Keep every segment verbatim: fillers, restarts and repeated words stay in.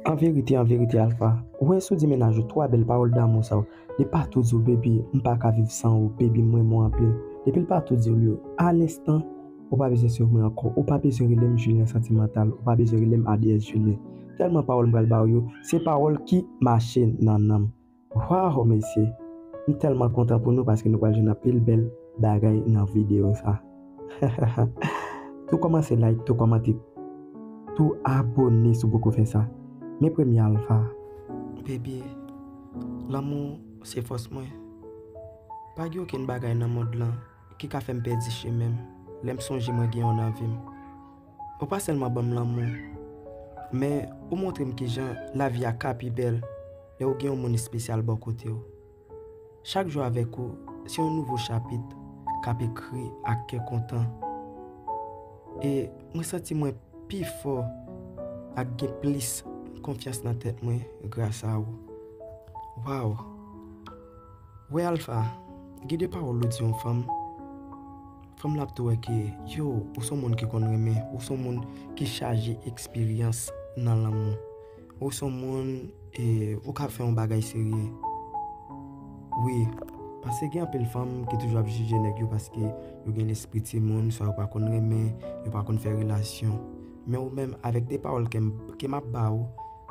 An verite, an verite, Alpha, ou wè si w di mennaj ou twa bèl pawòl damou sa yo, li pa tou di w, "Baby, m pa ka viv san ou, baby, m renmen w anpil." Depi l pa tou di w yo, a lenstan, ou pa bezwen swiv mwen ankò, ou pa bezwen rele m Julien Santimantal, ou pa bezwen rele m A D S Julien. Tèlman pawòl m pral ba w yo, se pawòl ki mache nan nanm. Waw, mesye! M tèlman kontan pou nou paske nou pral jwenn anpil bèl bagay nan videyo sa. Tou kòmanse like, tou kòmante, tou abone si w poko fè sa. Men premye Alpha. Baby, lanmou se fòs mwen. Pa gen okenn bagay nan mond lan ki ka fè m pèdi chemen m lè m sonje mwen gen w nan vi m. Ou pa sèlman ban m lanmou, men ou montre m kijan lavi a ka pi bèl lè ou gen yon moun espesyal bò kote w. Chak jou avèk ou se yon nouvo chapit k ap ekri ak kè kontan. E mwen santi mwen pi fò ak gen plis konfyans nan tèt mwen gras a ou. Waw! Wè Alpha, gen de pawòl ou di yon fanm, fanm lan ap tou wè ke, yo, ou se yon moun ki konn renmen, ou se yon moun ki chaje eksperyans nan lanmou. Ou se yon moun, e, ou ka fè yon bagay serye. Wi, paske gen anpil fanm ki toujou ap jije nèg yo paske yo gen lespri timoun, swa yo pa konn renmen, yo pa konn fè relasyon. Men ou menm, avèk de pawòl ke m, ke m ap ba ou,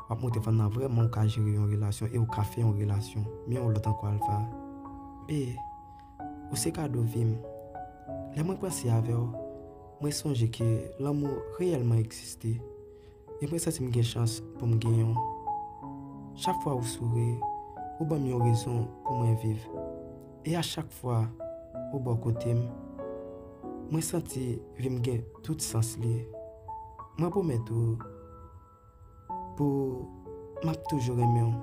w ap montre fanm nan vrèman ou ka jere yon relasyon e ou ka fè yon relasyon. Men yon lòt ankò, Alpha. Be, ou se kado vi m. Lè mwen panse avè w, mwen sonje ke lanmou reyèlman egziste. E mwen santi m gen chans pou m genyen w. Chak fwa ou souri, ou ban m yon rezon pou mwen viv. E a chak fwa ou bò kote m, mwen santi vi m gen tout sans li. Mwen pwomèt ou pou m ap toujou renmen w,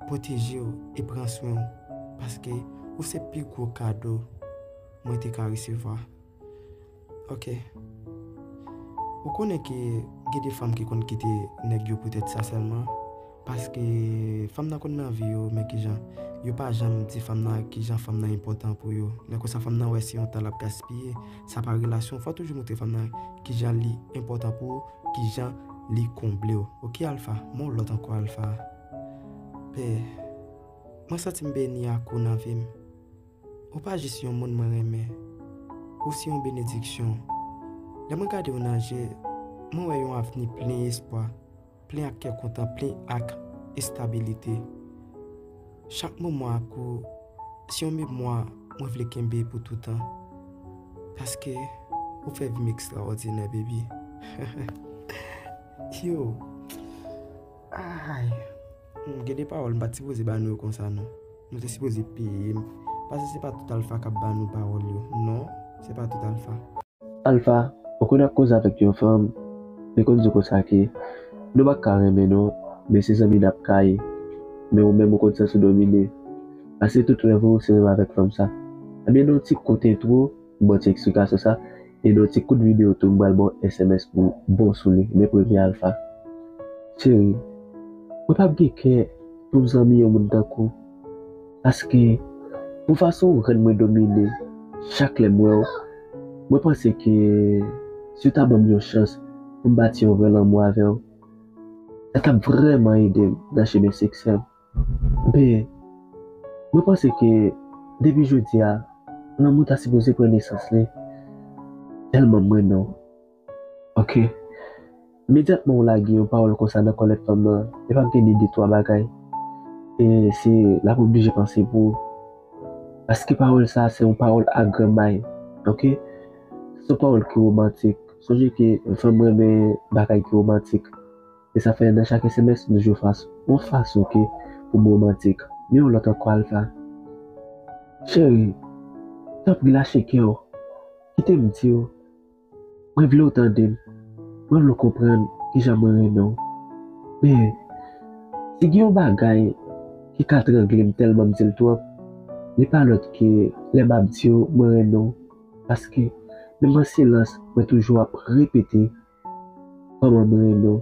pwoteje w e pran swen w, paske ou se pi gwo kado mwen te ka resevwa. Ok. Ou konnen ke gen de fanm ki konn kite nèg yo poutèt sa sèlman, paske fanm nan konn nan vi yo, men kijan yo pa janm di fanm nan kijan fanm nan enpòtan pou yo. Lè konsa fanm nan wè se yon tan l ap gaspiye, sa pa relasyon, fò toujou montre fanm nan kijan li enpòtan pou ou, kijan li konble w. Ok, Alpha, men yon lòt ankò, Alpha. Pè, mwen santi m beni ak ou nan vi m. Ou pa jis yon moun mwen renmen. Ou se yon benediksyon. Lè mwen gade w nan je, mwen wè yon avni plen espwa, plen ak kè kontan, plen ak estabilite. Chak moman ak ou se yon memwa mwen vle kenbe pou toutan. Paske ou fè vi m ekstraòdinè, baby. Yo. Ay. Hmm, gen de pawòl m pa t sipoze ba nou yo konsa, non. Nou te sipoze peye m. Paske se pa tout Alpha k ap ba nou pawòl yo. Non, se pa tout Alpha. Alpha, ou konn ap koze avèk yon fanm, li konn di w konsa ke nou pa ka renmen non, men se zanmi n ap ka ye. Men ou menm ou konn santi w domine. Paske tout rèv ou se menm avèk fanm sa. Ebyen, nan yon ti kout entwo, m ba w ti eksplikasyon sa, e nan yon ti kout videyo tou, m pral ba w S M S pou w bon sou li. Men premye Alpha. Cheri, mwen p ap gen kè pou m zanmi yon moun tankou w. Paske, pou fason w rann mwen domine chak lè m wè w, mwen panse ke si w ta ban m yon chans pou m bati yon vrè lanmou avè w, sa t ap vrèman ede m nan chemen seksè m. Men, mwen panse ke depi jodi a, lanmou ta sipoze pran nesans li. Tèlman m renmen w. Ok. Imedyatman ou lage yon pawòl konsa nan kòlèt fanm nan, li p ap gen ni de twa bagay. E se l ap oblije panse pou ou. Paske pawòl sa a se yon pawòl a granmay. Ok? Se yon pawòl ki womantik. Sonje ke fanm renmen bagay ki womantik. E sa fè nan chak S M S, nou jwe fas-, yon fason ke pou m womantik. Men yon lòt ankò, Alpha. Cheri, tanpri lache kè w. Kite m di w. Mwen vle w tande m. Mwen vle w konprann kijan mwen renmen w. Men, si gen yon bagay ki ka trangle m tèlman m di l twòp, li pa lòt ke lè m ap di w mwen renmen w. Paske, menm an silans, mwen toujou ap repete kòman mwen renmen w.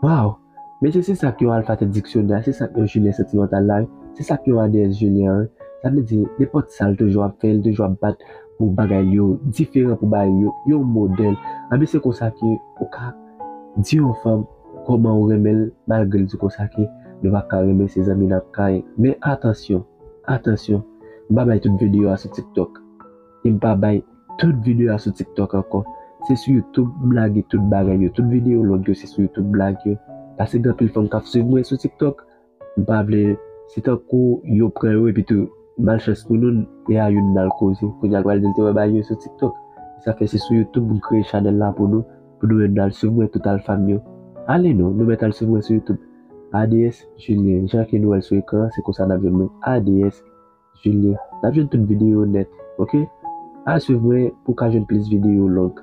Waw! Mesye, se sa k yon Alpha tèt diksyonè a, se sa k yon Julien santimantal la, wi. Se sa k yon A D S Julien an, wi. Sa vle di, nenpòt sa l toujou ap fè, l toujou ap bat pou bagay li yo diferan, pou bagay li yo yon modèl. Anben, se konsa ke ou ka di yon fanm, kòman ou renmen l, malgre l di konsa ke nou pa ka renmen se zanmi n ap ka ye. Men atansyon, atansyon, m pa bay tout videyo a sou TikTok. E m pa bay tout videyo a sou TikTok ankò. Se sou YouTube m lage tout bagay yo. Tout videyo long yo, se sou YouTube m lage yo. Paske gen anpil fanm k ap swiv mwen sou TikTok. M pa vle, se tankou yo pran yo epi tou, malchans pou nou, e a youn n al koze. Kounye a l pral di l te wè bagay yo sou TikTok. Sa fè se sou YouTube m kreye chanèl la pou nou, pou nou menm n al swiv mwen tout alfa m yo. Ale non, nou mèt al swiv mwen sou YouTube. A D S Julien, jan ke nou wè l sou ekran an, se konsa n ap jwenn mwen. A D S Julien. N ap jwenn tout videyo yo nèt, oke? Al swiv mwen pou w ka jwenn plis videyo long.